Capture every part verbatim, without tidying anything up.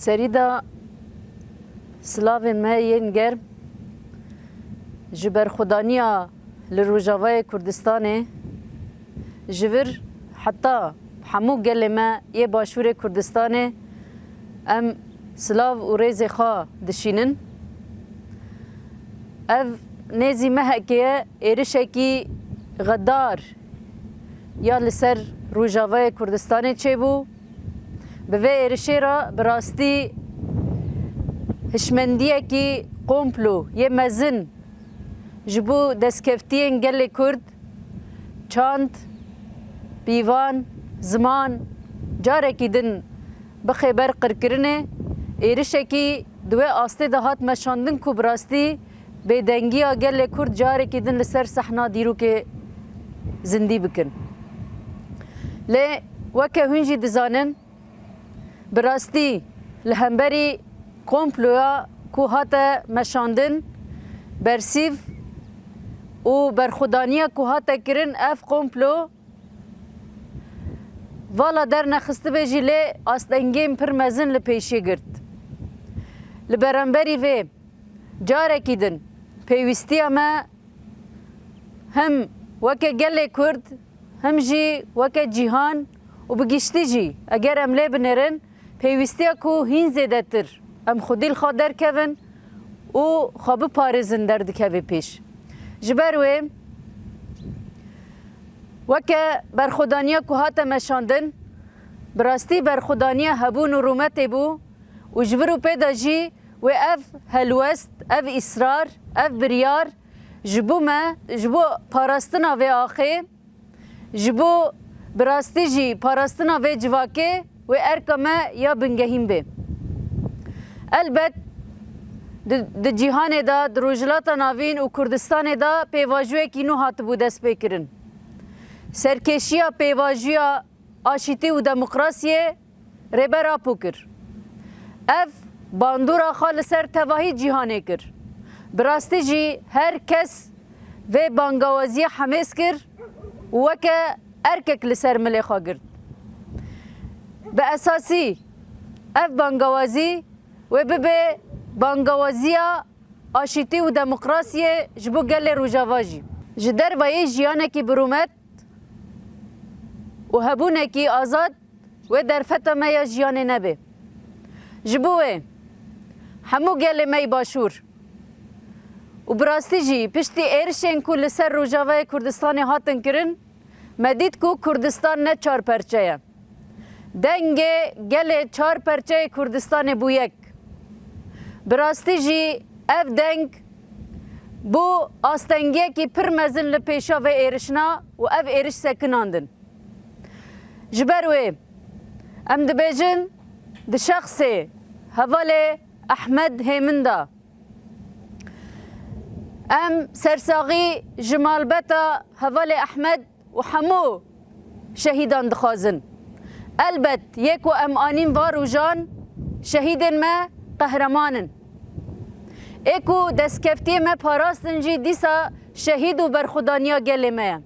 Serî de silavên me yên germ ji berxwedaniya li Rojavayê Kurdistanê ji vir heta hemû gelê me yê Başûrê Kurdistanê em silav û rêzê xwe dişînin. Ev nêzî mehekê ye êrişekî xedar ya li ser Rojavayê Kurdistanê çêbû. Bi vê êrişê re bi rastî hişmendiyekî komplo yê mezin ji bo destkeftiyên gelê Kurd, çand, pîvan, ziman carekî din bixe ber qirkirinê, êrişekî di wê astê de hat meşandin ku bi rastî bêdengiya gelê Kurd carekî din li ser sehna dîrokê zindî bikin. Lê weke hûn jî dizanin, bi rastî li hemberî komploya ku hate meşandin, bersîv û berxwedaniya ku hate kirin, ev komplo vala dernexistibê jî lê astengên pir mezin li pêşî girt. Li beramberî vê carekî din pêwîstiya me hem weke gelê Kurd, hem jî weke cîhan û bi giştî jî eger em lê binêrin, pêwîstiya ku hîn zêdetir em xwedî li xwe derkevin û xwe biparêzin derdikeve pêş. Ji ber wê weke berxwedaniya ku hate meşandin, bi rastî berxwedaniya hebûn û rûmetê bû û ji vir û pê de jî wê ev helwest, ev îsrar, ev biryar ji bo me, ji bo parastina vê axê, ji bo bi rastî jî parastina vê civakê wê erka me ya bingehîn bê. Elbet di, di cîhanê de, di Rojhilata Navîn û Kurdistanê de pêvajoyekî nû hatibû destpêkirin. Serkêşiya pêvajoya aşîtî û demokrasiyê Rêber Apo kir. Ev bandora xwe li ser tevahî cîhanê kir. Bi rastî jî her kes vê bangawaziyê hemêz kir û weke erkek li ser milê xwe girt. Bi esasî ev bangawazî wê bibe bangawaziya aşîtî û demokrasiyê ji bo gelê Rojava jî. Ji dervayî jiyanekî birûmet û hebûnekî azad wê derfeta me ya jiyanê nebe. Ji bo wê hemû gelê me yê Başûr û bi rastî jî piştî êrişên ku li ser Rojavayê Kurdistanê hatin kirin, me dît ku Kurdistan ne çar perçe ye. Dengê gelê çar perçeyê Kurdistanê bû yek. Bi rastî jî ev deng bû astengiyekî pir mezin li pêşa vê êrişna û ev êriş sekinandin. Ji ber wê em dibêjin di şexsê hevalê Ehmed Hêmin de em sersaxî ji malbeta hevalê Ehmed û hemû şehîdan dixwazin. Elbet yê ku em anîn va rojan şehîdên me qehreman in. Ê ku destkeftiyê me parastin jî dîsa şehîd û berxwedaniya gelê me ye.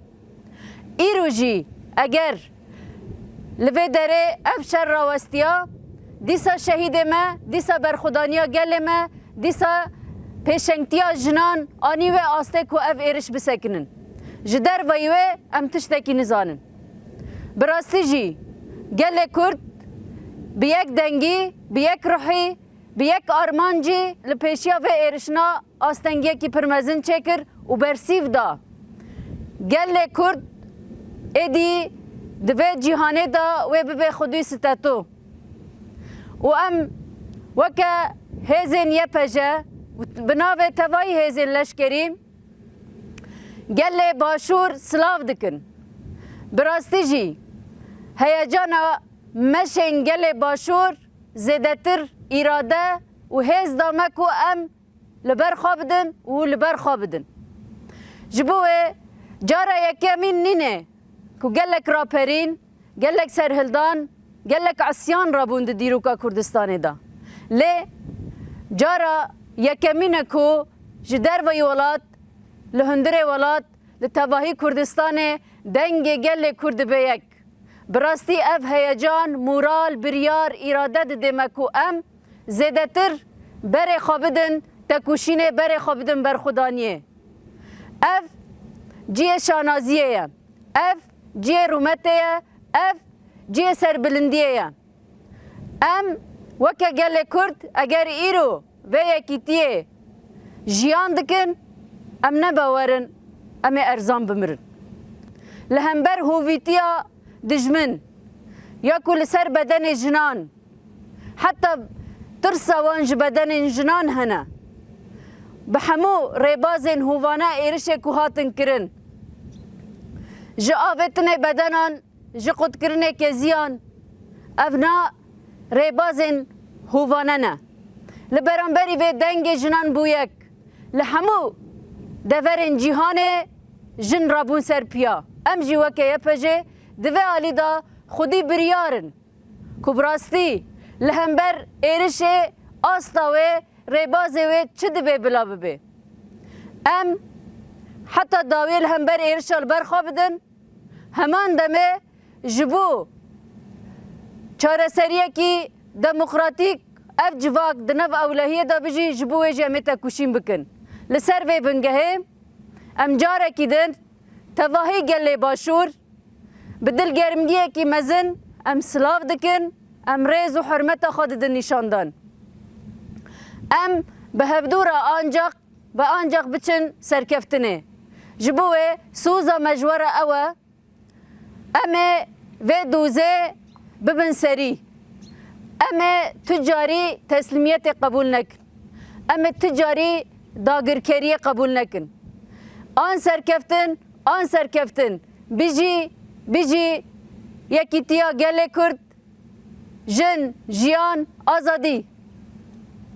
Îro jî eger li vê derê ev şer rawestiya, dîsa şehîdê me, dîsa berxwedaniya gelê me, dîsa pêşengtiya jinan anî wê astê ku ev êriş bisekinin. Ji dervayî wê em tiştekî nizanin. Bi rastî jî gelê Kurd bi yek dengî, bi yek ruhî, bi yek armancî li pêşiya vê êrişna astengiyekî pir mezin çêkir û bersîv da. Gelê Kurd êdî di vê cîhanê de wê bibe xwedî siteto. Û em weke hêzên Y P J, bi navê tevayî hêzên leşkerî, gelê Başûr silav dikin. Bi rastî jî heyecana meşên gelê Başûr zêdetir îrade û hêz da me ku em li ber xwe bidin û li ber xwe bidin. Ji bo wê cara yekemîn nîne ku gelek raperîn, gelek serhildan, gelek isyan rabûn di dîroka Kurdistanê de. Lê cara yekemîn e ku ji derveyî welat, li hundirê welat, li tevahî Kurdistanê dengê gelê Kurd dibe yek. Bi rastî ev heyecan, moral, biryar, îrade dide me ku em zêdetir berê xwe bidin tekoşînê, berê xwe bidin berxwedaniyê. Ev cihê şanaziyê ye. Ev cihê rûmetê ye. Ev cihê serbilindiyê ye. Em weke gelê Kurd eger îro vê yekîtiyê jiyan dikin, em ne bawer in em ê erzan bimirin. Li hember hovîtiya dijmin ya ku li ser bedenê jinan, heta tirsa wan ji bedenên jinan hene, bi hemû rêbazên hovane êrişê ku hatin kirin, ji avêtinê bedenan, ji qutkirinê keziyan, ev na rêbazên hovane ne. Li beramberî vê dengê jinan bû yek. Li hemû deverên cîhanê jin rabûn ser piya. Em jî weke Y P J di vê alî de xwedî biryar in ku bi rastî li hember êrişê asta wê, rêbazê wê çi dibe bila bibe. Em heta dawiyê li hember êrişa li ber xwe bidin, heman demê ji bo çareseriyekî demokratîk ev civak di nav ewlehiyê de bijî, ji bo wê jî em ê tekoşîn bikin. Li ser vê bingehê em carekî din tevahî gelê Başûr bi dilgermgiyekî mezin em silav dikin, em rêz û hurmeta xwe didin nîşandan. Em bi hevdû re ancaq ve ancaq biçin serkeftinê. Ji bo wê soza me ji we re ew e, em ê vê dozê bibin serî. Em ê tu carî teslîmiyetê qebûl nekin. Em ê tu carî dagirkeriyê qebûl nekin. An serkeftin, an serkeftin. Bijî, bijî yekîtiya gelê Kurd, jin, jiyan, azadî.